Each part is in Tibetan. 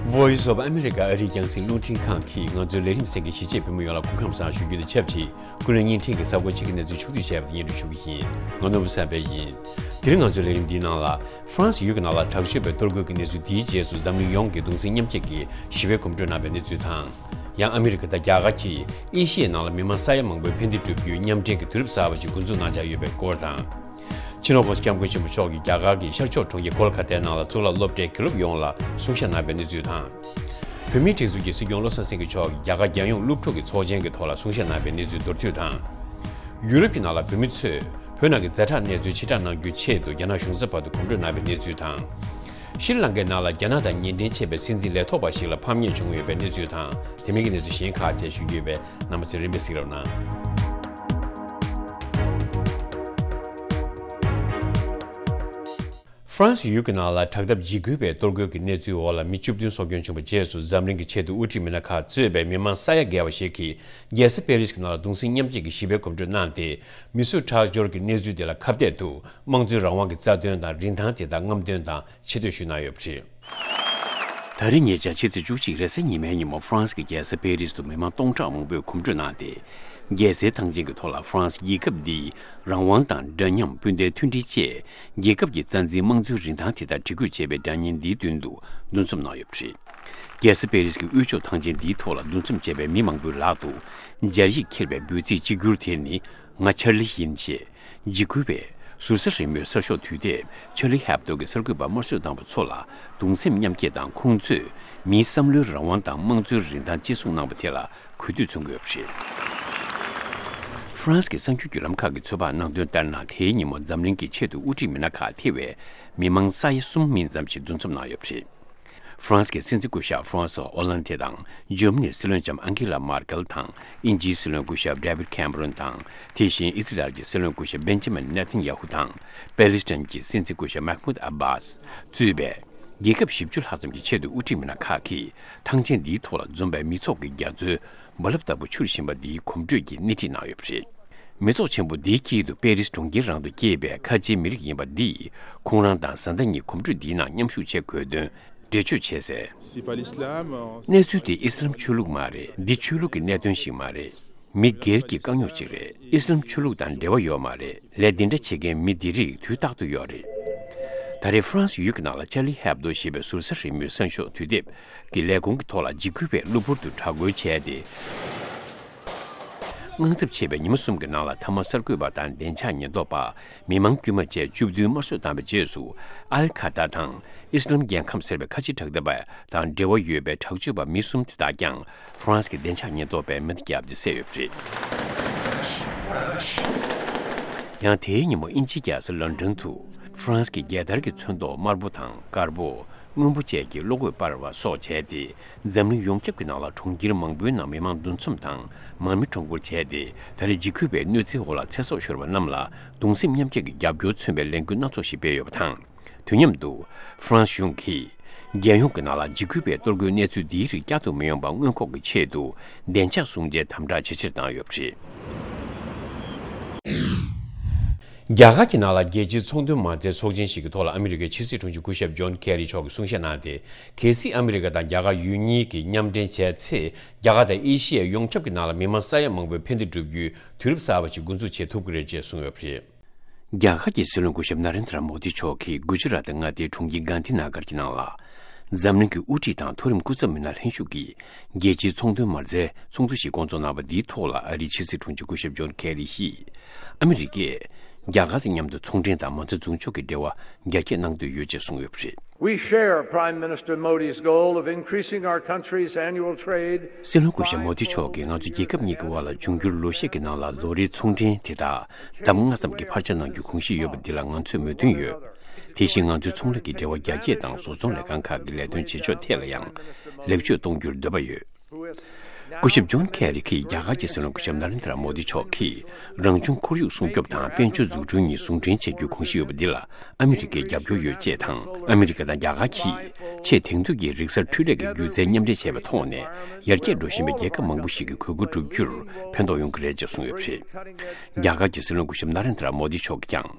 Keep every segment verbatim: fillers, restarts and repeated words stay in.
Voice of America ཨ་རིའི་རྒྱང་སྲིང་རླུང་འཕྲིན་ཁང་གིས་ང་ཚོའི་ལས་རིམ་གསན་མཁན་གཞིས་བྱེས་བོད་མི་ཡོངས་ལ་སྐུ་ཁམས་བཟང་ཞུ་རྒྱུ་དང་ཆབས་ཅིག་ཀུན་གླེང་བརྙན་འཕྲིན་གྱི་གཟའ་འཁོར་ཕྱེད་ཀའི་གནས་ཚུལ་ཕྱོགས་བསྡུས་བྱས་པ་དེ་སྙན་སྒྲོན་ཞུ་གི་ཡིན། ང་ནོར་བུ་བསམ་འཕེལ་ཡིན། དེ་རིང་ང་ཚོའི་ལས་རིམ་འདིའི་ནང་ལ། ཧྥ་རན་སི་ཡུལ་གྱི་ནང་ལ་དྲག་སྤྱོད་པའི་གཏོར་རྒོལ་གྱི་གནས་ཚུལ་འདིའི་རྗེས་སུ་འཛམ་གླིང་ཡོངས་ཀྱིས་གདུང་སེམས་མཉམ་སྐྱེད་ཀྱི་ཞི་བའི་གོམ་བགྲོད་གནང་བའི་གནས་ཚུལ་དང་། ཡང་ཨ་མི་རི་ཀ་དང་རྒྱ་གར་གྱིས་ཨེ་ཤི་ཡའི་ནང་ལ་མི་མང་ས་ཡ་མང་པོས་ཕན་བདེ་བསྒྲུབ་རྒྱུའི་མཉམ་འབྲེལ་གྱི་དུས་རབས་གསར་པ་ཞིག་འགོ་འཛུགས་གནང་འཆར་ཡོད་པའི་སྐོར་དང་། སྤྱི་ནོར་༸གོང་ས་༸སྐྱབས་མགོན་ཆེན་པོ་མཆོག་གིས་རྒྱ་གར་གྱི་ཤར་ཕྱོགས་གྲོང་ཁྱེར་ཀོལ་ཁ་ཏའི་ནང་ལ་གཙུག་ལག་སློབ་གྲྭའི་དགེ་སློབ་ཡོངས་ལ་གསུང་བཤད་གནང་བའི་གནས་ཚུལ་དང་། བོད་མིའི་སྒྲིག་འཛུགས་ཀྱི་སྲིད་སྐྱོང་བློ་བཟང་སེང་གེ་མཆོག་གིས་རྒྱ་གར་རྒྱལ་ཡོངས་སློབ་ཕྲུག་གི་ཚོགས་ཆེན་གྱི་ཐོག་ལ་གསུང་བཤད་གནང་བའི་གནས་ཚུལ་མདོར་བསྡུས་དང་། ཡུ་རོབ་ཀྱི་ནང་ལ་བོད་མི་ཚོས་བོད་ནང་གི་ཛ་དྲག་གནས་ཚུལ་ཕྱིར་བསྒྲགས་གནང་རྒྱུའི་ཆེད་དུ་རྒྱ་ནག་གཞུང་ཚབ་བར་དུ་གོམ་བགྲོད་གནང་བའི་གནས་ཚུལ་དང་། ཤྲི་ལང་ཀའི་ནང་ལ་རྒྱ་ནག་དང་ཉེ་འབྲེལ་བྱས་པའི་སྲིད་འཛིན་ལས་ཐོག་པ་ཞིག་ལ་ཕམ་ཉེས་བྱུང་ཡོད་པའི་གནས་ཚུལ་དང་། དེ་མིན་གྱི་གནས་ཚུལ་གཞན་ཁག་བཅས་ཞུ་རྒྱུ་ཡོད་པས། རྣམ་པ་ཚོས་རིམ་པས་གཟིགས་རོགས་གནང་། ཧྥ་རན་སི་ཡུལ་གྱི་ནང་ལ་དྲག་འཐབ་འཇིགས་སྐུལ་བའི་གཏོར་རྒོལ་གྱི་གནས་ཚུལ་འོག་ལ་མི་བཅུ་བདུན་སྲོག་སྐྱོན་བྱུང་བའི་རྗེས་སུ། འཛམ་གླིང་གི་ཆེས་མཐོའི་དབུ་ཁྲིད་མི་སྣ་ཁག་གཙོས་པའི་མི་མང་ས་ཡ་བརྒལ་བ་ཞིག་གིས་རྒྱལ་ས་པེ་རིས་ཀྱི་ནང་ལ་གདུང་སེམས་མཉམ་སྐྱེད་ཀྱི་ཞི་བའི་གོམ་བགྲོད་གནང་སྟེ། མི་གསོད་ཁྲག་སྦྱོར་གྱི་གནས་ཚུལ་དེ་ལ་ཁ་གཏད་དུ། དམངས་གཙོའི་རང་དབང་གི་རྩ་དོན་དང་རིན་ཐང་དེ་དག་རྔམ་སྟོན་དང་ཆེ་བསྟོད་ཞུས་གནང་ཡོད་པ་རེད། ད་རེས་ཉེ་ཆར་ཕྱི་ཚེས་བཅུ་གཅིག་རེས་གཟའ་ཉི་མའི་ཉིན་མོ། ཧྥ་རན་སི་གི་རྒྱལ་ས་པེ་རིས་དུ་མི་མང་སྟོང་ཕྲག་མང་པོས་གོམ་བགྲོད་གནང་སྟེ། རྒྱལ་སའི་ཐང་ཆེན་གྱི་ཐོག་ལ་ཧྥ་རན་སི་རྒྱལ་ཁབ་འདིའི་རང་དབང་དང་འདྲ་མཉམ། སྤུན་ཟླའི་མཐུན་སྒྲིལ་བཅས་རྒྱལ་ཁབ་ཀྱི་རྩ་འཛིན་དམངས་གཙོའི་རིན་ཐང་དེ་དག་འབྲི་འགོད་བྱས་པའི་སྒྲ་སྙན་འདིའི་མདུན་དུ་འདུ་འཛོམས་གནང་ཡོད་པ་རེད། རྒྱལ་ས་པེ་རིས་ཀྱི་དབུས་ཕྱོགས་ཐང་ཆེན་འདིའི་ཐོག་ལ་འདུ་འཛོམས་བྱས་པའི་མི་མང་པོའི་ལག་ཏུ་སྦྱར་ཡིག་འཁྱེར་བའི་འབོད་ཚིག་གཅིག་གྱུར་དེ་ནི། ང་ཆར་ལི་ཡིན་ཞེས། འཇིགས་སྐུལ་བས་ཟུར་ཟ་རེས་མོས་གསར་ཤོག་དུས་དེབ་Charlie Hebdo གི་གསར་འགོད་པ་དམར་གསོད་བཏང་བ་ཚོ་ལ་གདུང་སེམས་མཉམ་སྐྱེད་དང་། ཁོང་ཚོས་མིའི་བསམ་བློའི་རང་དབང་དང་དམངས་གཙོའི་རིན་ཐང་གཅེས་སྲུང་གནང་བ་དེ་ལ་གུས་འདུད་མཚོན་གྱི་ཡོད་པ་རེད། ཧྥ་རན་སི་གི་གསར་འགྱུར་བརྒྱུད་ལམ་ཁག་གིས་ཚོད་དཔག་གནང་དོན་ལྟར་ན། དེའི་ཉིན་མོ་འཛམ་གླིང་གི་ཆེས་མཐོའི་དབུ་ཁྲིད་མི་སྣ་ཁག་ཐེ་བའི་མི་མང་ས་ཡ་གསུམ་མིན་ཙམ་ཞིག་འདུ་འཛོམས་གནང་ཡོད་པ་རེད། ཧྥ་རན་སི་གི་སྲིད་འཛིན་སྐུ་ཞབས་ཧྥ་རན་སི་ཨོ་ལན་ཏེ་དང་། འཇར་མ་ནིའི་སྲིད་བློན་ལྕམ་ཨན་ཀེ་ལ་མར་ཀེལ་དང་། དབྱིན་ཇིའི་སྲིད་བློན་སྐུ་ཞབས་ཌེ་བིད་ཁེམ་རོན་དང་། དེ་བཞིན་ཨི་སི་རལ་གྱི་སྲིད་བློན་སྐུ་ཞབས་བེན་ཇ་མིན་ནེ་ཐན་ཡ་ཧུ་དང་། པེ་ལི་སི་ཐན་གྱི་སྲིད་འཛིན་སྐུ་ཞབས་མཱ་ཧ་མུད་ཨ་བྷཱས་གཙོས་པའི་རྒྱལ་ཁབ་བཞི་བཅུ་ལྷག་ཙམ་གྱི་ཆེས་མཐོའི་དབུ་ཁྲིད་མི་སྣ་ཁག་གིས་ཐང་ཆེན་འདིའི་ཐོག་ལ་འཛོམས་པའི་མི་ཚོགས་ཀྱི་རྒྱ་མཚོའི་རྦ་རླབས་ལྟ་བུ་འཕྱུར་བཞིན་པ་འདིའི་གོམ་བགྲོད་ཀྱི་སྣེ་ཁྲིད་གནང་ཡོད་པ་རེད། མི་ཚོགས་ཆེན་པོ་འདིའི་དཀྱིལ་དུ་པེ་རིས་གྲོང་ཁྱེར་རང་དུ་སྐྱེས་པའི་ཁ་ཆེའི་མི་རིགས་ཡིན་པ་འདིས། ཁོང་རང་དང་བཟའ་ཟླ་གཉིས་གོམ་བགྲོད་འདིའི་ནང་མཉམ་ཞུགས་བྱེད་དགོས་དོན་འགྲེལ་བརྗོད་བྱས་ཟེར། གནས་ཚུལ་འདི་ཨི་སི་ལམ་ཆོས་ལུགས་མ་རེད། འདི་ཆོས་ལུགས་ཀྱི་གནད་དོན་ཞིག་མ་རེད། མི་སྒེར་གྱི་དཀའ་རྙོག་ཅིག་རེད། ཨི་སི་ལམ་ཆོས་ལུགས་དང་འབྲེལ་བ་ཡོད་མ་རེད། ལས་འདི་འདྲ་བྱེད་མཁན་མི་འདི་རིགས་དུས་རྟག་ཏུ་ཡོད་རེད། ད་རེས་ཧྥ་རན་སི་ཡུལ་གྱི་ནང་ལ་Charlie Hebdo ཞེས་པའི་ཟུར་ཟ་རེས་མོས་གསར་ཤོག་དུས་དེབ་ཀྱི་ལས་ཁུངས་ཀྱི་ཐོག་ལ་འཇིགས་སྐུལ་བས་གློ་བུར་དུ་དྲག་རྒོལ་བྱས་ཏེ། དངངས་འཚབ་ཆེ་བའི་ཉིན་མོ་གསུམ་གྱི་ནང་ལ། མཐའ་མ་གསར་འགོད་པ་དང་བདེ་འཇགས་ཉེན་རྟོག་པ། མི་མང་དཀྱུས་མ་བཅས་བཅུ་བདུན་དམར་གསོད་བཏང་བའི་རྗེས་སུ། ཨལ་ཁ་ཏ་དང་ཨི་སི་ལམ་རྒྱལ་ཁམས་ཟེར་བའི་ཁ་ཆེ་དྲག་འཐབ་པ་དང་འབྲེལ་བ་ཡོད་པའི་དྲག་སྤྱོད་པ་མི་གསུམ་དེ་དག་ཀྱང་ཧྥ་རན་སི་གི་བདེ་འཇགས་ཉེན་རྟོག་པས་མེ་མདའ་བརྒྱབ་སྟེ་བསད་ཡོད་པ་རེད། ཡང་དེའི་ཉིན་མོ་དབྱིན་ཇིའི་རྒྱལ་ས་ལོན་ཌོན་དུ་ཧྥ་རན་སི་གི་རྒྱལ་དར་གྱི་ཚོན་མདོག་དམར་པོ་དང་དཀར་པོ། སྔོན་པོ་བཅས་ཀྱི་གློག་འོད་སྤར་བ་སོགས་བྱས་ཏེ། འཛམ་གླིང་ཡོངས་ཁྱབ་ཀྱི་ནང་ལ་གྲོང་ཁྱེར་མང་པོའི་ནང་མི་མང་འདུ་འཛོམས་དང་མར་མེ་ཁྲོམ་སྐོར་བྱས་ཏེ། ད་རེས་འཇིགས་སྐུལ་བའི་གནོད་འཚེའི་འོག་ལ་ཚེ་སྲོག་ཤོར་བ་རྣམས་ལ་གདུང་སེམས་མཉམ་སྐྱེད་ཀྱི་རྒྱབ་སྐྱོར་མཚོན་པའི་ལས་འགུལ་སྣ་ཚོགས་ཤིག་སྤེལ་ཡོད་པ་དང་། དུས་མཉམ་དུ་ཧྥ་རན་སི་གཞུང་གིས་རྒྱལ་ཡོངས་ཀྱི་ནང་ལ་འཇིགས་སྐུལ་བའི་གཏོར་རྒོལ་གནས་ཚུལ་འདིའི་རིགས་བསྐྱར་དུ་མི་ཡོང་བ་སྔོན་འགོག་གི་ཆེད་དུ་བདེ་འཇགས་སྲུང་བྱའི་དམ་དྲག་ཇེ་ཆེར་བཏང་ཡོད་པ་རེད། རྒྱ་གར་གྱི་ནང་ལ་རྒྱལ་སྤྱིའི་ཚོང་དོན་མ་རྩའི་ཚོགས་ཆེན་ཞིག་གི་ཐོག་ལ་ཨ་མི་རི་ཀའི་ཕྱི་སྲིད་དྲུང་ཆེ་སྐུ་ཞབས་ཇོན་ཁེ་རི་མཆོག་གིས་གསུང་བཤད་གནང་སྟེ། གལ་སྲིད་ཨ་མི་རི་ཀ་དང་རྒྱ་གར་ཡུལ་གཉིས་ཀྱིས་མཉམ་འབྲེལ་བྱས་ཚེ། རྒྱ་གར་དང་ཨེ་ཤི་ཡ་ཡོངས་ཁྱབ་ཀྱི་ནང་ལ་མི་མང་ས་ཡ་མང་པོས་ཕན་བདེ་བསྒྲུབ་རྒྱུའི་དུས་རབས་གསར་པ་ཞིག་འགོ་འཛུགས་བྱེད་ཐུབ་ཀྱི་རེད་ཅེས་གསུངས་ཡོད་པ་རེད། རྒྱ་གར་གྱི་སྲིད་བློན་སྐུ་ཞབས་ན་རེན་དྲ་མོ་དི་མཆོག་གིས་གུ་ཇི་རཱཏ་མངའ་སྡེའི་གྲོང་ཁྱེར་གྷན་དྷི་ན་གར་གྱི་ནང་ལ། འཛམ་གླིང་གི་དབུ་ཁྲིད་དང་མཐོ་རིམ་སྐུ་ཚབ་མི་སྣ་ལྷན་ཞུགས་ཀྱིས་རྒྱལ་སྤྱིའི་ཚོང་དོན་མ་རྩའི་ཚོགས་འདུ་ཞིག་བསྐོང་ཚོགས་གནང་བ་འདིའི་ཐོག་ལ། ཨ་རིའི་ཕྱི་སྲིད་དྲུང་ཆེ་སྐུ་ཞབས་ཇོན་ཁེ་རི་ཡིས། ཨ་མི་རི་ཀས་རྒྱ་གར་དང་མཉམ་དུ་ཚོང་འབྲེལ་དང་མ་རྩ་འཛུགས་ཕྱོགས་ཀྱི་འབྲེལ་བ་རྒྱ་སྐྱེད་གནང་འདོད་ཡོད་ཅེས་གསུངས་ཡོད་པ་རེད། We share Prime Minister Modi's goal of increasing our country's annual trade སྲིད་བློན་སྐུ་ཞབས་མོ་དི་མཆོག་གིས་ང་ཚོ་རྒྱལ་ཁབ་གཉིས་ཀྱི་དབར་ལ་འབྱུང་འགྱུར་ལོ་ཤས་ཀྱི་ནང་ལ་ལོ་རེའི་ཚོང་འབྲེལ་དེ་དག་ལྡབ་ལྔ་ཙམ་གྱིས་འཕར་ཆག་གནང་རྒྱུའི་དགོངས་གཞི་ཡོད་པ་འདི་ལ་ང་ཚོས་མོས་མཐུན་ཡོད། དེ་བཞིན་ང་ཚོའི་ཚོང་ལས་ཀྱི་འབྲེལ་བ་རྒྱ་སྐྱེད་དང་བཟོ་ཚོང་ལས་ཁང་ཁག་གི་ལས་དོན་བྱེད་ཕྱོགས་ཐད་ལ་ཡང་ལེགས་བཅོས་གཏོང་རྒྱུར་འདོད་པ་ཡོད། སྐུ་ཞབས་ཇོན་ཁེ་རི་གིས་རྒྱ་གར་གྱི་སྲིད་བློན་སྐུ་ཞབས་ན་རེན་དྲ་མོ་དི་མཆོག་གིས་རང་བྱུང་ཁོར་ཡུག་སྲུང་སྐྱོབ་དང་དཔལ་འབྱོར་འཛུགས་སྐྲུན་གཉིས་ཟུང་འབྲེལ་བྱེད་རྒྱུའི་དགོངས་གཞི་ཡོད་པ་འདི་ལ་ཨ་མི་རི་ཀས་རྒྱབ་སྐྱོར་ཡོད་ཅེས་དང་། ཨ་མི་རི་ཀ་དང་རྒྱ་གར་གྱིས་ཆེས་དེང་དུས་ཀྱི་རིག་གསར་འཕྲུལ་ལས་ཀྱི་སྒྱུ་རྩལ་མཉམ་འབྲེལ་བྱས་པའི་ཐོག་ནས་ཡར་རྒྱས་འགྲོ་བཞིན་པའི་རྒྱལ་ཁབ་མང་པོ་ཞིག་གི་དགོས་མཁོ་བསྒྲུབ་རྒྱུར་ཕན་ཐོགས་ཡོང་གི་རེད་ཅེས་གསུངས་ཡོད་པ་རེད། རྒྱ་གར་གྱི་སྲིད་བློན་སྐུ་ཞབས་ན་རེན་དྲ་མོ་དི་མཆོག་གིས་ཀྱང་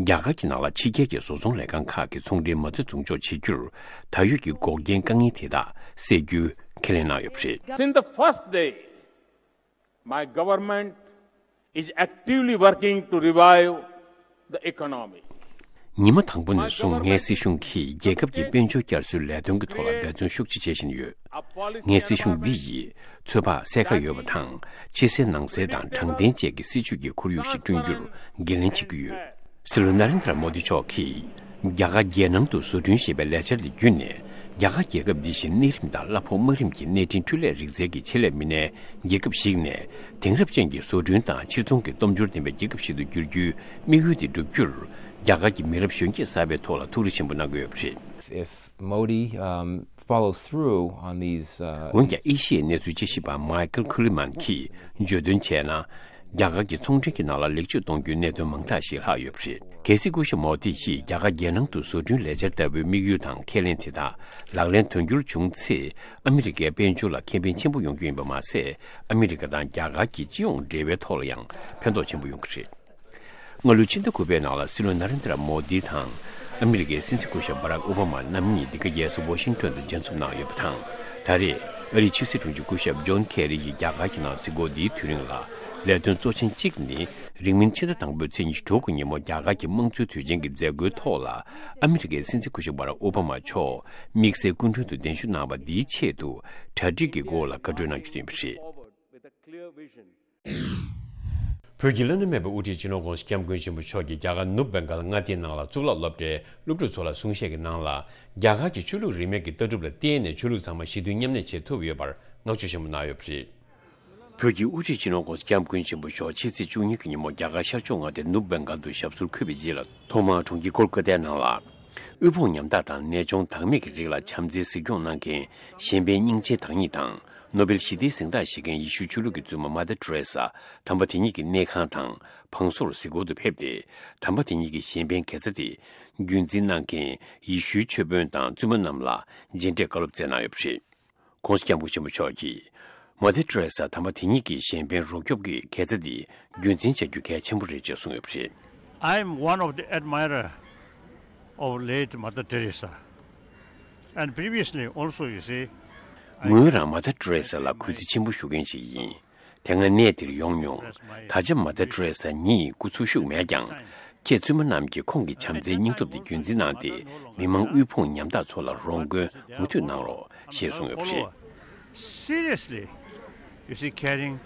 རྒྱ་གར་གྱི་ནང་ལ་ཕྱི་རྒྱལ་གྱི་བཟོ་ཚོང་ལས་ཁང་ཁག་གི་ཚོང་འབྲེལ་མ་རྩ་འཛུགས་འཇོག་བྱེད་རྒྱུར་ད་ཡོད་ཀྱི་འགོག་རྐྱེན་དཀའ་ངལ་དེ་དག་སེལ་རྒྱུའི་ཁས་ལེན་གནང་ཡོད་པ་རེད། Since the first day, my government is actively working to revive the economy. ཉི་མ་དང་པོ་ནས་བཟུང་ངའི་སྲིད་གཞུང་གིས་རྒྱལ་ཁབ་ཀྱི་དཔལ་འབྱོར་བསྐྱར་གསོའི་ལས་དོན་གྱི་ཐོག་ལ་འབད་བརྩོན་ཤུགས་ཆེ་བྱེད་བཞིན་ཡོད། ངའི་སྲིད་གཞུང་འདི་ཡིས་ཚོད་དཔག་གསལ་ཁ་ཡོད་པ་དང་། ཕྱི་གསལ་ནང་གསལ་དང་དྲང་བདེན་བཅས་ཀྱི་སྲིད་ཇུས་ཀྱི་ཁོར་ཡུག་ཞིག་བསྐྲུན་རྒྱུར་འགན་ལེན་བྱེད་ཀྱི་ཡོད། སྲིད་བློན་ན་རེན་དྲ་མོ་དི་མཆོག་གིས་རྒྱ་གར་རྒྱལ་ནང་དུ་བཟོ་སྐྲུན་ཞེས་པའི་ལས་འཆར་འདི་བརྒྱུད་ནས། རྒྱ་གར་རྒྱལ་ཁབ་འདི་བཞིན་གནས་རིམ་དང་གླ་ཕོགས་དམའ་རིམ་གྱི་གནས་འཕྲིན་འཕྲུལ་ལས་རིག་རྩལ་གྱི་ཆེད་ལས་མི་སྣའི་རྒྱལ་ཁབ་ཞིག་ནས། དེང་རབས་ཅན་གྱི་བཟོ་སྐྲུན་དང་ཕྱིར་ཚོང་གི་སྟོབས་འབྱོར་ལྡན་པའི་རྒྱལ་ཁབ་ཞིག་ཏུ་འགྱུར་རྒྱུའི་དམིགས་ཡུལ་དེ་བསྒྲུབ་རྒྱུར། རྒྱ་གར་གྱི་མི་རབས་གཞོན་སྐྱེས་གསར་པའི་ཐོག་ལ་ཐུགས་རེ་ཆེན་པོ་གནང་གི་ཡོད་པ་རེད། If Modi, um, follows through on these, uh, འོན་ཀྱང་ཨེ་ཤི་ཡའི་གནས་ཚུལ་དཔྱད་ཞིབ་པ་མའི་ཀལ་ཁུ་ལི་མན་གྱིས་བརྗོད་དོན་བྱས་ན། རྒྱ་གར་གྱི་ཚོང་འབྲེལ་གྱི་ནང་ལ་ལེགས་བཅོས་གཏོང་རྒྱུའི་གནད་དོན་མང་དག་ཞིག་ལྷག་ཡོད་པ་རེད། གལ་སྲིད་སྐུ་ཞབས་མོ་དི་ཡིས་རྒྱ་གར་རྒྱལ་ནང་དུ་བཟོ་སྐྲུན་ལས་འཆར་ལྟ་བུའི་དམིགས་ཡུལ་དང་ཁས་ལེན་དེ་དག་ལག་ལེན་དོན་འཁྱོལ་བྱུང་ཚེ། ཨ་མི་རི་ཀའི་དཔལ་འབྱོར་ལ་ཁེ་ཕན་ཆེན་པོ་ཡོང་རྒྱུ་ཡིན་པ་མ་ཟད། ཨ་མི་རི་ཀ་དང་རྒྱ་གར་གྱི་སྤྱི་ཡོངས་འབྲེལ་བའི་ཐོག་ལ་ཡང་ཕན་ཐོགས་ཆེན་པོ་ཡོང་གི་རེད། སྔ་ལོའི་ཕྱི་ཟླ་དགུ་པའི་ནང་ལ་སྲིད་བློན་ན་རེན་དྲ་མོ་དི་དང་། ཨ་མི་རི་ཀའི་སྲིད་འཛིན་སྐུ་ཞབས་བྷ་རག་ཨོ་བྷ་མ་རྣམ་གཉིས་འདི་ག་རྒྱལ་ས་ཝ་ཤིང་ཊོན་དུ་མཇལ་འཛོམས་གནང་ཡོད་པ་དང་། ད་རེས་ཨ་རིའི་ཕྱི་སྲིད་དྲུང་ཆེ་སྐུ་ཞབས་ཇོན་ཁེ་རི་ཡིས་རྒྱ་གར་གྱི་ནང་གཟིགས་སྐོར་འདིའི་དུས་རིང་ལ། ལས་དོན་གཙོ་ཆེན་གཅིག་ནི། རིང་མིན་ཕྱི་ཟླ་དང་པོའི་ཚེས་ཉི་ཤུ་དྲུག་གི་ཉིན་མོ་རྒྱ་གར་གྱི་དམངས་གཙོའི་དུས་ཆེན་གྱི་མཛད་སྒོའི་ཐོག་ལ། ཨ་མི་རི་ཀའི་སྲིད་འཛིན་སྐུ་ཞབས་བྷ་རག་ཨོ་བྷ་མ་མཆོག་དམིགས་བསལ་སྐུ་མགྲོན་དུ་གདན་ཞུ་གནང་བ་འདིའི་ཆེད་དུ། གྲ་སྒྲིག་གི་སྐོར་ལ་བཀའ་འཁྲོལ་གནང་རྒྱུ་ཡིན་པ་རེད། Forward with a clear vision. བོད་ཀྱི་བླ་ན་མེད་པའི་དབུ་ཁྲིད་སྤྱི་ནོར་༧གོང་ས་༧སྐྱབས་མགོན་ཆེན་པོ་མཆོག་གིས་རྒྱ་གར་ནུབ་བེང་གལ་མངའ་སྡེའི་ནང་ལ་གཙུག་ལག་སློབ་གྲྭའི་སློབ་ཕྲུག་ཚོ་ལ་གསུང་བཤད་ཀྱི་ནང་ལ། རྒྱ་གར་གྱི་ཆོས་ལུགས་རིས་མེད་ཀྱི་ལྟ་གྲུབ་ལ་བརྟེན་ནས་ཆོས་ལུགས་ཚང་མ་ཞི་མཐུན་མཉམ་གནས་བྱེད་ཐུབ་ཡོད་པར་བསྔགས་བརྗོད་ཆེན་པོ་གནང་ཡོད་པ་རེད། བོད་ཀྱི་དབུ་ཁྲིད་སྤྱི་ནོར་༧གོང་ས་༧སྐྱབས་མགོན་ཆེན་པོ་མཆོག་ཕྱི་ཚེས་བཅུ་གཉིས་ཀྱི་ཉིན་མོ་རྒྱ་གར་ཤར་ཕྱོགས་མངའ་སྡེ་ནུབ་བེང་གལ་དུ་ཞབས་སོར་འཁོད་པའི་རྗེས་ལ། ཐོག་མར་གྲོང་ཁྱེར་ཀོལ་ཀ་ཏའི་ནང་ལ། དབུལ་ཕོངས་ཉམ་ཐག་དང་ནད་གཅོང་བདག་མེད་ཀྱི་རིགས་ལ་བྱམས་བརྩེའི་གཟིགས་སྐྱོང་གནང་མཁན་གཞན་ཕན་སྙིང་རྗེའི་བདག་ཉིད་དང་། ནོ་བེལ་ཞི་བདེའི་གཟེངས་རྟགས་བཞེས་མཁན་ཡེ་ཤུའི་ཆོས་ལུགས་ཀྱི་བཙུན་མ་མ་ཏར་ཏེ་རེ་ས་དམ་པ་དེ་ཉིད་ཀྱི་གནས་ཁང་དང་བང་སོར་གཟིགས་སྐོར་དུ་ཕེབས་ཏེ། དམ་པ་དེ་ཉིད་ཀྱི་གཞན་ཕན་དགེ་རྩ་དེ་རྒྱུན་འཛིན་གནང་མཁན་ཡེ་ཤུའི་ཆོས་དཔོན་དང་བཙུན་མ་རྣམས་ལ་མཇལ་འཕྲད་བཀའ་སློབ་སྩལ་གནང་ཡོད་པ་རེད། ༸གོང་ས་༸སྐྱབས་མགོན་ཆེན་པོ་མཆོག་གིས། མ་ཏར་ཏེ་རེ་ས་དམ་པ་དེ་ཉིད་ཀྱི་གཞན་ཕན་རོགས་སྐྱོབ་ཀྱི་དགེ་རྩ་འདི་རྒྱུན་འཛིན་བྱ་རྒྱུ་གལ་ཆེན་པོ་རེད་ཅེས་གསུངས་ཡོད་པ་རེད། I am one of the admirer of late Mother Teresa. And previously also, you see, I ངོས་རང་མ་ཏར་ཏེ་རེ་ས་ལ་གུས་བརྩི་ཆེན་པོ་ཞུ་མཁན་ཞིག་ཡིན། དེ་སྔ་གནས་འདིར་ཡོང་མྱོང་། ད་ཆ་མ་ཏར་ཏེ་རེ་ས་ཉིད་སྐུ་འཚོ་བཞུགས་མེད་ཀྱང་། ཁྱེད་བཙུན་མ་རྣམས་ཀྱིས་ཁོང་གི་བྱམས་བརྩེའི་སྙིང་སྟོབས་དེ་རྒྱུན་འཛིན་གནང་སྟེ། མི་མང་དབུལ་ཕོངས་ཉམ་ཐག་ཚོ་ལ་རོགས་མགོན་མུ་མཐུད་གནང་རོགས་ཞེས་གསུངས་ཡོད་པ་རེད། Seriously, you see, carrying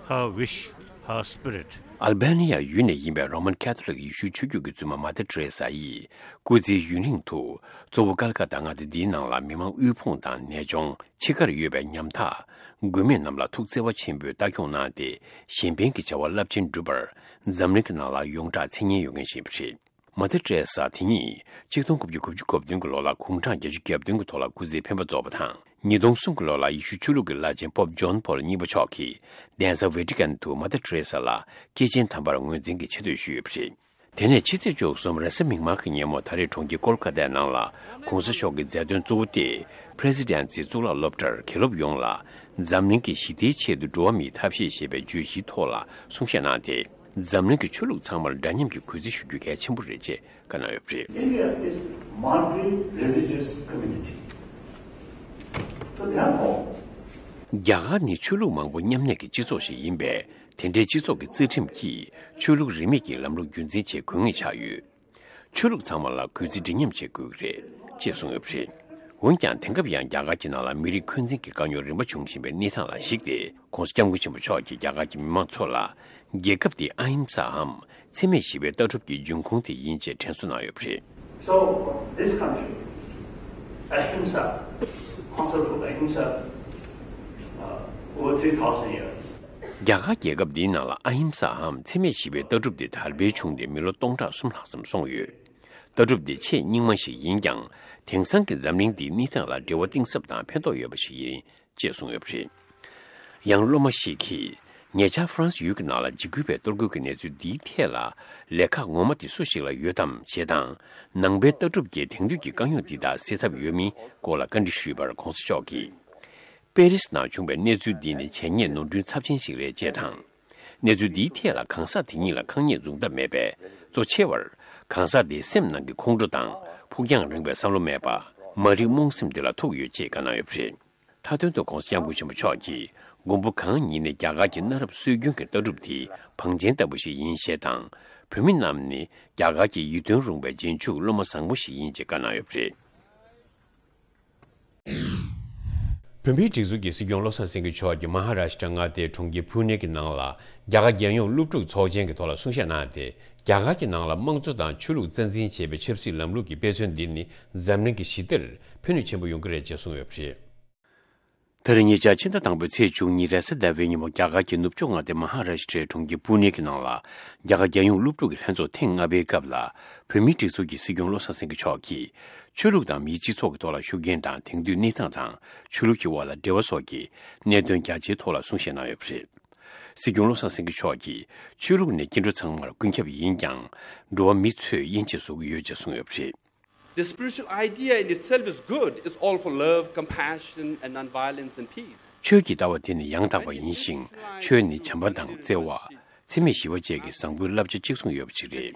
her wish, her spirit. ཨལ་བྷེ་ནི་ཡ་ཡུལ་ནས་ཡིན་པའི་རོ་མན་ཁ་ཐོ་ལིག་ཡེ་ཤུའི་ཆོས་བརྒྱུད་ཀྱི་བཙུན་མ་མ་ཏར་ཏེ་རེ་ས་ཡིས། སྐུ་ཚེའི་ཡུན་རིང་དུ། གཙོ་བོ་ཀལ་ཀ་ཏ་མངའ་སྡེ་འདིའི་ནང་ལ་མི་མང་དབུལ་ཕོངས་དང་ནད་གཅོང་། འཆི་ཁར་ཡོད་པའི་ཉམ་ཐག་མགོན་མེད་རྣམས་ལ་ཐུགས་བརྩེ་བ་ཆེན་པོས་ལྟ་སྐྱོང་གནང་སྟེ། གཞན་ཕན་གྱི་བྱ་བ་རླབས་ཆེན་བསྒྲུབས་པར། འཛམ་གླིང་གི་ནང་ལ་ཡོངས་གྲགས་མཚན་སྙན་ཡོད་མཁན་ཞིག་ཡིན་པ་རེད། མ་ཏར་ཏེ་རེ་ས་དེ་ཉིད་ཆིག་སྟོང་དགུ་བརྒྱ་དགུ་བཅུ་གོ་བདུན་གྱི་ལོ་ལ་དགུང་གྲངས་བརྒྱད་ཅུ་གྱ་བདུན་གྱི་ཐོག་ལ་སྐུ་ཚེའི་འཕེན་པ་རྫོགས་པ་དང་། ཉིས་སྟོང་གསུམ་གྱི་ལོ་ལ་ཡེ་ཤུ་ཆོས་ལུགས་ཀྱི་བླ་ཆེན་པོབ་ཇོན་པོལ་གཉིས་པ་མཆོག་གིས་གདན་ས་ཝེ་ཏི་ཀན་དུ་མ་ཏར་ཏེ་རེ་ས་ལ་སྐྱེས་ཆེན་དམ་པར་ངོས་འཛིན་གྱི་ཆེ་བསྟོད་ཞུས་ཡོད་པ་རེད། དེ་ནས་ཕྱི་ཚེས་བཅུ་གསུམ་རེས་གཟའ་མིག་དམར་གྱི་ཉིན་མོ་ད་རེས་གྲོང་ཁྱེར་ཀོལ་ཀ་ཏའི་ནང་ལ་༸གོང་ས་མཆོག་གི་མཛད་དོན་གཙོ་བོ་སྟེ། པྲེ་སི་ཌེན་སི་གཙུག་ལག་སློབ་གྲྭར་དགེ་སློབ་ཡོངས་ལ་འཛམ་གླིང་གི་ཞི་བདེའི་ཆེད་དུ་འགྲོ་བ་མིའི་ཐབས་ཤེས་ཞེས་པའི་བརྗོད་གཞིའི་ཐོག་ལ་གསུང་བཤད་གནང་སྟེ། འཛམ་གླིང་གི་ཆོས་ལུགས་ཚང་མར་འདྲ་མཉམ་གྱི་གུས་བརྩི་ཞུ་རྒྱུ་གལ་ཆེན་པོ་རེད་ཅེས་བཀའ་གནང་ཡོད་པ་རེད། India is multi-religious community. So therefore, རྒྱ་གར་ནི་ཆོས་ལུགས་མང་པོ་མཉམ་གནས་ཀྱི་སྤྱི་ཚོགས་ཤིག་ཡིན་པས། དེ་འདྲའི་སྤྱི་ཚོགས་ཀྱི་རྩ་ཁྲིམས་ཀྱིས་ཆོས་ལུགས་རིས་མེད་ཀྱི་ལམ་ལུགས་རྒྱུན་འཛིན་བྱེད་དགོས་ངེས་ཆགས་ཡོད། ཆོས་ལུགས་ཚང་མ་ལ་གུས་བརྩི་འདྲ་མཉམ་བྱེད་དགོས་ཀྱི་རེད་ཅེས་གསུངས་ཡོད་པ་རེད། འོན་ཀྱང་དེང་སྐབས་ཡང་རྒྱ་གར་གྱི་ནང་ལ་མི་རིགས་འཁོན་འཛིན་གྱི་དཀའ་རྙོག་རིམ་པ་བྱུང་བཞིན་པའི་གནས་སྟངས་ལ་གཞིགས་ཏེ། ༸གོང་ས་༸སྐྱབས་མགོན་ཆེན་པོ་མཆོག་གིས་རྒྱ་གར་གྱི་མི་མང་ཚོ་ལ། རྒྱལ་ཁབ་འདི་ཨ་ཧིམ་སའམ་འཚེ་མེད་ཞི་བའི་ལྟ་གྲུབ་ཀྱི་འབྱུང་ཁུངས་དེ་ཡིན་ཅེས་དྲན་གསོ་གནང་ཡོད་པ་རེད། So, this country, Ahimsa, concept of Ahimsa, uh, over three thousand years. རྒྱ་གར་རྒྱལ་ཁབ་འདིའི་ནང་ལ་ཨ་ཧིམ་སའམ་འཚེ་མེད་ཞི་བའི་ལྟ་གྲུབ་འདི་དར་འཕེལ་བྱུང་སྟེ་མི་ལོ་སྟོང་ཕྲག་གསུམ་ལྷག་ཙམ་སོང་ཡོད། ལྟ་གྲུབ་འདི་ཆེས་རྙིང་མ་ཞིག་ཡིན་ཀྱང་། དེང་སང་གི་འཛམ་གླིང་འདིའི་གནས་སྟངས་ལ་འབྲེལ་བ་གཏིང་ཟབ་དང་ཕན་ཐོགས་ཡོད་པ་ཞིག་ཡིན་ཅེས་གསུངས་ཡོད་པ་རེད། ཡང་སློབ་མ་ཞིག་གིས། ཉེ་ཆར་ཧྥ་རན་སི་ཡུལ་གྱི་ནང་ལ་འཇིགས་སྐུལ་བའི་གཏོར་རྒོལ་གྱི་གནས་ཚུལ་འདིའི་ཐད་ལ་ལས་ཁག་ངོ་མ་དེ་སུ་ཞིག་ལ་ཡོད་དམ་ཞེས་དང་། ནང་པའི་ལྟ་གྲུབ་ཀྱིས་དེང་དུས་ཀྱི་དཀའ་རྙོག་འདི་དག་སེལ་ཐབས་ཡོད་མིན་སྐོར་ལ་བཀའ་འདྲི་ཞུས་པར་༧གོང་ས་མཆོག་གིས། པེ་རིས་ནང་བྱུང་བའི་གནས་ཚུལ་འདི་ནི་བྱས་ཉེས་ནོར་འཁྲུལ་ཚབས་ཆེན་ཞིག་རེད་ཅེས་དང་། གནས་ཚུལ་འདིའི་ཐད་ལ་གང་ཟག་དེ་ཉིད་ལ་ཁག་ཉེས་འཛུགས་ཐབས་མེད་པས། གཙོ་ཆེ་བར། གང་ཟག་དེའི་སེམས་ནང་གི་ཁོང་ཁྲོ་དང་ཕུགས་རྒྱང་རིང་བའི་བསམ་བློ་མེད་པ། མ་རིག་རྨོངས་སེམས་དེ་ལ་ཐུག་ཡོད་ཅེས་བཀའ་གནང་ཡོད་པ་རེད། མཐའ་དོན་དུ་༧གོང་ས་༧སྐྱབས་མགོན་ཆེན་པོ་མཆོག་གིས་མགོན་པོ་གང་ཉིད་ནི་རྒྱ་གར་གྱི་གནའ་རབས་སྲོལ་རྒྱུན་གྱི་ལྟ་གྲུབ་དེའི་བང་ཆེན་ལྟ་བུ་ཞིག་ཡིན་ཞེས་དང་། བོད་མི་རྣམས་ནི་རྒྱ་གར་གྱི་ཡིད་རྟོན་རུང་བའི་རྗེས་འཇུག་སློབ་མ་བཟང་པོ་ཞིག་ཡིན་ཅེས་བཀའ་གནང་ཡོད་པ་རེད། བོད་མིའི་སྒྲིག་འཛུགས་ཀྱི་སྲིད་སྐྱོང་བློ་བཟང་སེང་གེ་མཆོག་གིས་མ་ཧ་ར་ཤི་ཏྲ་མངའ་སྡེའི་གྲོང་ཁྱེར་ཕུ་ནེ་གི་ནང་ལ་རྒྱ་གར་རྒྱལ་ཡོངས་སློབ་ཕྲུག་ཚོགས་ཆེན་གྱི་ཐོག་ལ་གསུང་བཤད་གནང་སྟེ། རྒྱ་གར་གྱི་ནང་ལ་དམངས་གཙོ་དང་ཆོས་ལུགས་རྩ་འཛིན་བྱེད་པའི་ཆབ་སྲིད་ལམ་ལུགས་ཀྱི་དཔེ་མཚོན་འདི་ནི་འཛམ་གླིང་གི་ཞི་བདེར་ཕན་ནུས་ཆེན་པོ་ཡོང་གི་རེད་ཅེས་གསུངས་ཡོད་པ་རེད། ད་རེས་ཉེ་ཆར་ཕྱི་ཟླ་དང་པོའི་ཚེས་བཅུ་གཉིས་རེས་གཟའ་ཟླ་བའི་ཉིན་མོ་རྒྱ་གར་གྱི་ནུབ་ཕྱོགས་མངའ་སྡེ་མ་ཧ་ར་ཤི་ཏྲའི་གྲོང་ཁྱེར་པུ་ནེ་གི་ནང་ལ་རྒྱ་གར་རྒྱལ་ཡོངས་སློབ་ཕྲུག་གི་ལྷན་ཚོགས་ཐེངས་ལྔ་པའི་སྐབས་ལ་བོད་མིའི་སྒྲིག་འཛུགས་ཀྱི་སྲིད་སྐྱོང་བློ་བཟང་སེང་གེ་མཆོག་གིས། ཆོས་ལུགས་དང་མིའི་སྤྱི་ཚོགས་ཀྱི་ཐོག་ལ་ཤུགས་རྐྱེན་དང་དེང་དུས་གནས་སྟངས་དང་ཆོས་ལུགས་ཀྱི་དབར་ལ་འབྲེལ་བ་སོགས་ཀྱི་གནད་དོན་རྒྱ་ཆེའི་ཐོག་ལ་གསུང་བཤད་གནང་ཡོད་པ་རེད། སྲིད་སྐྱོང་བློ་བཟང་སེང་གེ་མཆོག་གིས། ཆོས་ལུགས་ནི་སྐྱེ་འགྲོ་ཚང་མར་ཀུན་ཁྱབ་ཡིན་ཀྱང་། འགྲོ་བ་མི་ཚོས་དབྱེ་འབྱེད་བཟོ་གི་ཡོད་ཅེས་གསུངས་ཡོད་པ་རེད། The spiritual idea in itself is good. It's all for love, compassion, and non-violence and peace. ཆོས་ཀྱི་ལྟ་བ་དེ་ནི་ཡང་དག་པ་ཡིན་ཞིང་། ཆོས་ནི་བྱམས་པ་དང་བརྩེ་བ། འཚེ་མེད་ཞི་བ་བཅས་ཀྱི་བཟང་པོའི་བསླབ་བྱ་གཅིག་མཚུངས་ཡོད་པ་ཞིག་རེད།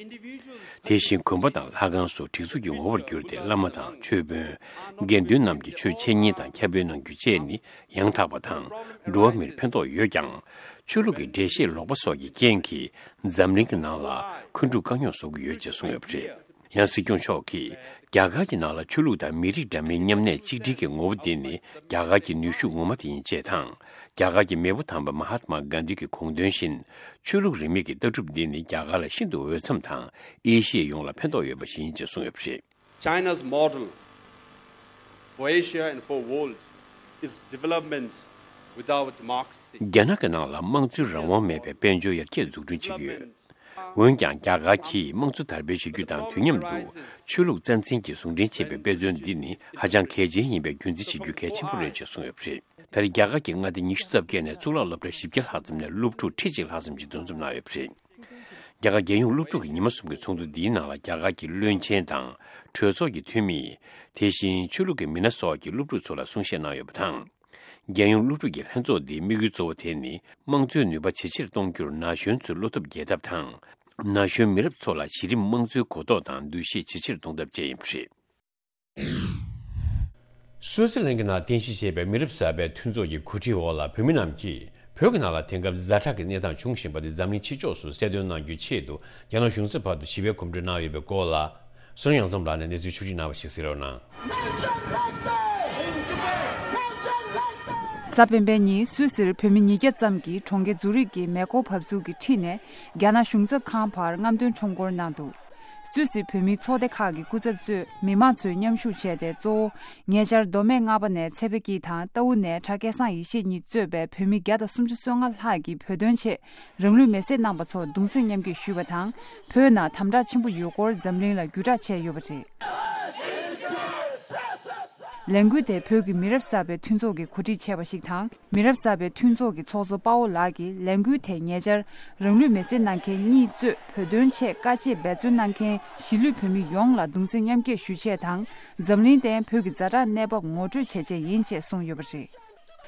དེ་བཞིན་དགོན་པ་དང་ལྷ་ཁང་སོགས་སྒྲིག་འཛུགས་ཀྱི་ངོ་བོར་གྱུར་ཏེ། བླ་མ་དང་ཆོས་དཔོན། དགེ་འདུན་རྣམས་ཀྱི་ཆོས་འཆད་ཉན་དང་ཁྱབ་སྤེལ་གནང་རྒྱུ་བཅས་ནི་ཡང་དག་པ་དང་། འགྲོ་བ་མིར་ཕན་ཐོགས་ཡོད་ཀྱང་། ཆོས་ལུགས་ཀྱི་འགྲེལ་བཤད་ལོག་པ་སོགས་ཀྱི་རྐྱེན་གྱིས། འཛམ་གླིང་གི་ནང་ལ་འཁོན་འཁྲུག་དཀའ་རྙོག་བཟོ་གི་ཡོད་ཅེས་གསུངས་ཡོད་པ་རེད། ཡང་སྲིད་སྐྱོང་མཆོག་གིས། རྒྱ་གར་གྱི་ནང་ལ་ཆོས་ལུགས་དང་མི་རིགས་འདྲ་མིན་མཉམ་གནས་གཅིག་སྒྲིལ་གྱི་ངོ་བོ་འདི་ནི་རྒྱ་གར་གྱི་ནུས་ཤུགས་ངོ་མ་དེ་ཡིན་ཅེས་དང་། རྒྱ་གར་གྱི་མེས་པོ་དམ་པ་མ་ཧཱ་ཏྨ་གྷན་དྷི་གི་དགོངས་དོན་བཞིན། ཆོས་ལུགས་རིས་མེད་ཀྱི་ལྟ་གྲུབ་འདི་ནི་རྒྱ་གར་ལ་ཤིན་ཏུ་འོས་འཚམ་དང་། ཨེ་ཤི་ཡའི་ཡོངས་ལ་ཕན་ཐོགས་ཡོད་པ་ཞིག་ཡིན་ཅེས་གསུངས་ཡོད་པ་རེད། China's model for Asia and for world is development without democracy. རྒྱ་ནག་གི་ནང་ལ་དམངས་གཙོའི་རང་དབང་མེད་པའི་དཔལ་འབྱོར་ཡར་རྒྱས་འཛུགས་སྐྲུན་བྱེད་ཀྱི་ཡོད། འོན་ཀྱང་། རྒྱ་གར་གྱིས་དམངས་གཙོ་དར་སྤེལ་བྱེད་རྒྱུ་དང་། དུས་མཉམ་དུ་ཆོས་ལུགས་རྩ་འཛིན་གྱིས་ཟུང་འབྲེལ་བྱེད་པའི་དཔེ་མཚོན་འདི་ནི་ཧ་ཅང་གལ་ཆེན་ཡིན་པའི་རྒྱུ་མཚན་བྱེད་རྒྱུ་གལ་ཆེན་པོ་རེད་ཅེས་གསུངས་ཡོད་པ་རེད། ད་རེས་རྒྱ་གར་གྱི་མངའ་སྡེ་ཉི་ཤུ་རྩ་བརྒྱད་ནས་གཙུག་ལག་སློབ་གྲྭ་བཞི་བརྒྱ་ལྷག་ཙམ་ནས་སློབ་ཕྲུག་ཁྲི་གཅིག་ལྷག་ཙམ་ཞིག་འདུ་འཛོམས་གནང་ཡོད་པ་རེད། རྒྱ་གར་རྒྱལ་ཡོངས་སློབ་ཕྲུག་གི་ཉི་མ་གསུམ་གྱི་ཚོགས་འདུ་འདིའི་ནང་ལ་རྒྱ་གར་གྱི་བློན་ཆེན་དང་གྲོས་ཚོགས་ཀྱི་འཐུས་མི། དེ་བཞིན་ཆོས་ལུགས་ཀྱི་མི་སྣ་སོགས་ཀྱིས་སློབ་ཕྲུག་ཚོ་ལ་གསུང་བཤད་གནང་ཡོད་པ་དང་། རྒྱལ་ཡོངས་སློབ་ཕྲུག་གི་ལྷན་ཚོགས་འདིའི་དམིགས་ཡུལ་གཙོ་བོ་དེ་ནི་དམངས་གཙོའི་ནུས་པ་ཇེ་ཆེར་གཏོང་རྒྱུར་ན་གཞོན་ཚོའི་བློ་སྟོབས་རྒྱས་ཐབས་དང་། ན་གཞོན་མི་རབས་ཚོ་ལ་གཞི་རིམ་དམངས་གཙོའི་གོ་རྟོགས་དང་འདུ་ཤེས་ཇེ་ཆེར་གཏོང་ཐབས་བཅས་ཡིན་པ་རེད། སུད་སི་གླིང་གི་ནང་རྟེན་གཞི་བྱས་པའི་མི་རབས་གསར་པའི་མཐུན་ཚོགས་ཀྱི་གོ་སྒྲིག་འོག་ལ་བོད་མི་རྣམས་ཀྱིས་བོད་ཀྱི་ནང་ལ་དེང་སྐབས་ཛ་དྲག་གི་གནས་སྟངས་འབྱུང་བཞིན་པ་དེ་འཛམ་གླིང་ཕྱི་ཕྱོགས་སུ་གསལ་སྟོན་གནང་རྒྱུའི་ཆེད་དུ་རྒྱ་ནག་གཞུང་ཚབ་བར་དུ་ཞི་བའི་གོམ་བགྲོད་གནང་ཡོད་པའི་སྐོར་ལ། བསོད་ནམས་གཡང་འཛོམས་ལགས་ནས་གནས་ཚུལ་ཕྱོགས་སྒྲིག་གནང་བ་ཞིག་གཟིགས་རོགས་གནང་། གཟའ་སྤེན་པའི་ཉིན་སུད་སིར་བོད་མི་ཉིས་བརྒྱ་ཙམ་གྱིས་གྲོང་ཁྱེར་ཛུ་རིག་གི་མེ་འཁོར་བབས་ཚུགས་ཀྱི་འཁྲིས་ནས་རྒྱ་ནག་གཞུང་ཚབ་ཁང་བར་རྔམ་སྟོན་ཁྲོམ་སྐོར་གནང་འདུག་སུད་སི་བོད་མིའི་ཚོགས་སྡེ་ཁག་གི་སྐུ་ཚབ་གཙོས་མི་མང་ཚོས་མཉམ་ཞུགས་བྱས་ཏེ། གཙོ་བོ་ཉེ་ཆར་མདོ་སྨད་རྔ་པ་ནས་ཚེ་དཔལ་སྐྱིད་དང་རྟའུ་ནས་གྲྭ་སྐལ་བཟང་ཡེ་ཤེས་གཉིས་གཙོས་པའི་བོད་མི་བརྒྱ་དང་སུམ་ཅུ་སོ་ལྔ་ལྷག་གིས་བོད་དོན་ཆེད་རང་ལུས་མེར་སྲེག་གནང་པ་ཚོར་གདུང་སེམས་མཉམ་སྐྱེད་ཞུས་པ་དང་། བོད་ནང་དམ་དྲག་ཆེན་པོ་ཡོད་སྐོར་འཛམ་གླིང་ལ་བརྒྱུད་བསྒྲགས་བྱས་ཡོད་པ་རེད། ལས་འགུལ་དེ་བོད་ཀྱི་མི་རབས་གསར་པའི་མཐུན་ཚོགས་ཀྱིས་གོ་སྒྲིག་བྱས་པ་ཞིག་དང་། མི་རབས་གསར་པའི་མཐུན་ཚོགས་ཀྱི་ཚོགས་གཙོ་དཔའ་བོ་ལགས་ཀྱིས་ལས་འགུལ་དེ་ཉེ་ཆར་རང་ལུས་མེར་སྲེག་གནང་མཁན་གཉིས་གཙོས་བོད་དོན་ཆེད་དཀའ་སྤྱད་འབད་བརྩོན་གནང་མཁན་གཞིས་ལུས་བོད་མི་ཡོངས་ལ་གདུང་སེམས་མཉམ་སྐྱེད་ཞུ་ཆེད་དང་། འཛམ་གླིང་སྟེང་བོད་ཀྱི་ཛ་དྲག་གནས་བབ་ངོ་སྤྲོད་བྱེད་ཆེད་ཡིན་ཅེས་གསུངས་ཡོད་པ་རེད།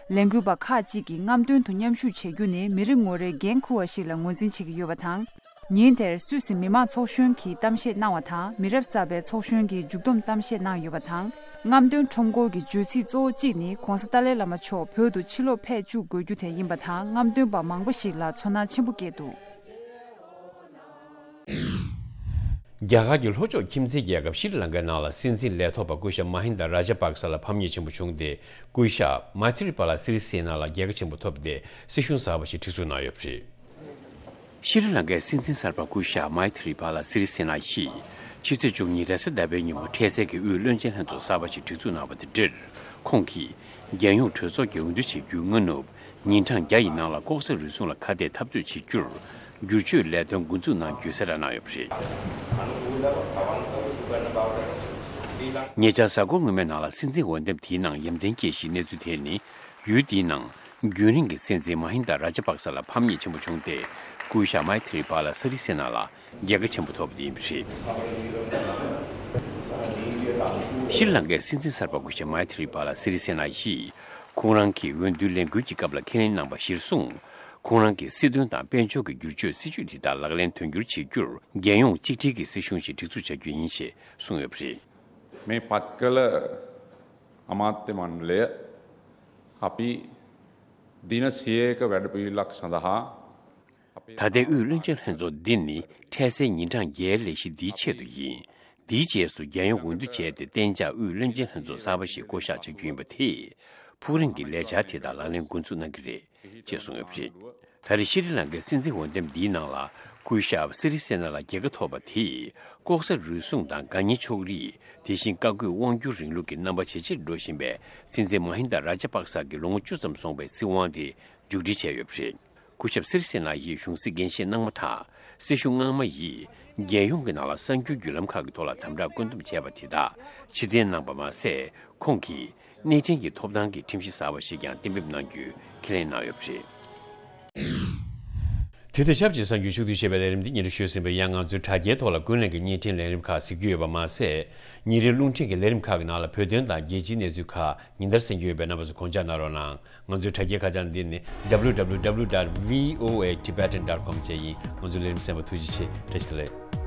ལས་འགུལ་པ་ཁག་ཅིག་གིས་རྔམ་སྟོན་དུ་མཉམ་ཞུགས་བྱེད་རྒྱུ་ནི་མི་རེ་ངོ་རེའི་འགན་འཁུར་བ་ཞིག་ལ་ངོས་འཛིན་བྱེད་ཀྱི་ཡོད་པ་དང་། ཉིན་དེར་སུད་སི་མི་མང་ཚོགས་གཞོན་གྱིས་གཏམ་བཤད་གནང་བ་དང་། མི་རབས་གསར་པའི་ཚོགས་གཞོན་གྱིས་མཇུག་བསྡོམས་གཏམ་བཤད་གནང་ཡོད་པ་དང་། རྔམ་སྟོན་ཁྲོམ་སྐོར་གྱི་བརྗོད་ཚིག་གཙོ་བོ་གཅིག་ནི་༧གོང་ས་ཏཱ་ལའི་བླ་མ་མཆོག་བོད་དུ་ཕྱིར་ལོག་ཕེབས་བཅུག་དགོས་རྒྱུ་དེ་ཡིན་པ་དང་། རྔམ་སྟོན་པ་མང་པོ་ཞིག་ལ་ཚོར་སྣང་ཆེན་པོ་སྐྱེས་འདུག་རྒྱ་གར་གྱི་ལྷོ་ཕྱོགས་ཁྱིམ་མཚེས་རྒྱལ་ཁབ་ཤྲི་ལངྐའི་ནང་ལ་སྲིད་འཛིན་ལས་ཐོག་པ་སྐུ་ཞབས་མ་ཧིན་དཱ་རཱ་ཇ་པག་ས་ལ་ཕམ་ཉེས་ཆེན་པོ་བྱུང་སྟེ། སྐུ་ཞབས་མཱི་ཐི་རི་པཱ་ལ་སི་རི་སེ་ན་ལ་རྒྱལ་ཁ་ཆེན་པོ་ཐོབ་སྟེ་སྲིད་གཞུང་གསར་པ་ཞིག་སྒྲིག་འཛུགས་གནང་ཡོད་པ་རེད། ཤྲི་ལངྐའི་སྲིད་འཛིན་གསར་པ་སྐུ་ཞབས་མཱི་ཐི་རི་པཱ་ལ་སི་རི་སེ་ན་ཡིས་ཕྱི་ཚེས་བཅུ་གཉིས་རེས་གཟའ་ཟླ་བའི་ཉིན་མོ་འཕྲལ་སེལ་གྱི་དབུས་བློན་ཆེན་ལྷན་ཚོགས་གསར་པ་ཞིག་སྒྲིག་འཛུགས་གནང་བ་དེ་འབྲེལ། ཁོང་གིས་རྒྱལ་ཡོངས་གྲོས་ཚོགས་ཀྱི་འོས་བསྡུ་བྱེད་རྒྱུའི་སྔ་ནུབ། ཉིན་གྲངས་བརྒྱ་ཡི་ནང་ལ་ལྐོག་ཟ་རུལ་སུངས་ལ་ཁ་གཏད་འཐབ་རྩོད་བྱེད་རྒྱུར། བསྒྱུར་བཅོས་ལས་དོན་འགོ་འཛུགས་གནང་རྒྱུའི་གསལ་བསྒྲགས་གནང་ཡོད་པ་རེད། ཉེ་ཆར་གཟའ་འཁོར་སྔོན་མའི་ནང་ལ་སྲིད་འཛིན་འོས་འདེམས་དེའི་ནང་ཡ་མཚན་སྐྱེས་ཤིང་གནས་ཚུལ་དེ་ནི། ཡུལ་དེའི་ནང་ རྒྱུན་རིང་གི་སྲིད་འཛིན་མ་ཧིན་དཱ་ར་ཇ་པག་ས་ལ་ཕམ་ཉེས་ཆེན་པོ་བྱུང་སྟེ། སྐུ་ཞབས་མཱི་ཐི་རི་པཱ་ལ་སི་རི་སེ་ན་ལ་རྒྱལ་ཁ་ཆེན་པོ་ཐོབ་པ་དེ་ཡིན་པ་རེད། ཤྲི་ལང་ཀའི་སྲིད་འཛིན་གསར་པ་སྐུ་ཞབས་མཱི་ཐི་རི་པཱ་ལ་སི་རི་སེ་ན་ཡིས། ཁོང་རང་གིས་འོས་བསྡུའི་ལས་འགུལ་གྱི་སྐབས་ལ་ཁས་ལེན་གནང་པ་གཞིར་བཟུང་། ཁོང་རང་གིས་སྲིད་དོན་དང་དཔལ་འབྱོར་གྱི་བསྒྱུར་བཅོས་སྲིད་ཇུས་དེ་དག་ལག་ལེན་དོན་འཁྱོལ་བྱེད་རྒྱུར། རྒྱལ་ཡོངས་གཅིག་སྒྲིལ་གྱི་སྲིད་གཞུང་ཞིག་སྒྲིག་འཛུགས་བྱ་རྒྱུ་ཡིན་ཞེས་གསུངས་ཡོད་པ་རེད། මේ පත්་කළ අමාත්‍ය මණ්ඩලය අපි දින සියයක වැඩපිළිවෙලක් සඳහා අපේ ད་ལྟའི་དབུས་བློན་ཆེན་ལྷན་ཚོགས་འདི་ནི་འཕྲལ་སེལ་ཉིན་གྲངས་བརྒྱད་ལས་གཞི་འདིའི་ཆེད་དུ་ཡིན། འདིའི་རྗེས་སུ་རྒྱལ་ཡོངས་འོས་བསྡུ་བྱས་ཏེ་གཏན་འཇགས་དབུས་བློན་ཆེན་ལྷན་ཚོགས་གསར་པ་ཞིག་བསྐོ་གཞག་བྱ་རྒྱུ་ཡིན་པ་དེས། ཕུགས་རིང་གི་ལས་འཆར་དེ་དག་ལག་ལེན་འགོ་འཛུགས་གནང་གི་རེད། ཅེས་གསུངས་ཡོད་པ་རེད། ད་རེས་ཤྲི་ལང་ཀའི་སྲིད་འཛིན་འོས་འདེམས་འདིའི་ནང་ལ། སྐུ་ཞབས་སི་རི་སེ་ན་ལ་རྒྱལ་ཁ་ཐོབ་པ་དེས། ལྐོག་ཟ་རུལ་སུངས་དང་། དགའ་ཉེ་ཕྱོགས་རིས། དེ་བཞིན་བཀའ་བཀོད་དབང་སྒྱུར་རིང་ལུགས་ཀྱི་རྣམ་པ་ཇེ་ཆེར་འགྲོ་བཞིན་པའི་སྲིད་འཛིན་མ་ཧིན་དཱ་ར་ཇ་པག་ས་གི་ལོ་ངོ་བཅུ་ཙམ་སོང་བའི་སྲིད་དབང་དེ་མཇུག་སྒྲིལ་བྱས་ཡོད་པ་རེད། སྐུ་ཞབས་སི་རི་སེ་ན་ཡིས་གཞུང་སྲིད་འགན་བཞེས་གནང་མ་ཐག་སྲིད་གཞུང་སྔ་མ་ཡིས། རྒྱལ་ཡོངས་ཀྱི་ནང་ལ་གསར་འགྱུར་བརྒྱུད་ལམ་ཁག་གི་ཐོག་ལ་དམ་དྲག་བཀོད་འདོམས་བྱས་པ་དེ་དག་ཕྱིར་འཐེན་གནང་པ་མ་ཟད། ཁོང་གིས། གནས་འཕྲིན་གྱི་ཐོབ་ཐང་གི་ཁྲིམས་གཞི་གསར་བ་ཞིག་ཀྱང་གཏན་འབེབས་གནང་རྒྱུའི་ཁས་ལེན་གནང་ཡོད་པ་རེད། དེ་དང་ཆབས་ཅིག་གསར་འགྱུར་ཕྱོགས་བསྡུས་ཞེས་པའི་ལས་རིམ་འདི་ཉིན་རེ་ཞུས་ཟིན་པའི་ཡང་། ང་ཚོའི་དྲ་རྒྱའི་ཐོག་ལ་ཀུན་གླེང་གི་བརྙན་འཕྲིན་ལས་རིམ་ཁག་གཟིགས་རྒྱུ་ཡོད་པ་མ་ཟད། ཉིན་རེའི་རླུང་འཕྲིན་གྱི་ལས་རིམ་ཁག་གི་ནང་ལ་བོད་དོན་དང་རྒྱལ་སྤྱིའི་གནས་ཚུལ་ཁག་ཉིན་ལྟར་གསན་རྒྱུ་ཡོད་པས། རྣམ་པ་ཚོས་དགོངས་འཇགས་གནང་རོགས་གནང་། ང་ཚོའི་དྲ་རྒྱའི་ཁ་བྱང་འདི་ནི་W W W dot V O A Tibetan dot com བཅས་ཡིན། ང་ཚོའི་ལས་རིམ་གསན་པར་ཐུགས་རྗེ་ཆེ། བཀྲ་ཤིས་བདེ་ལེགས།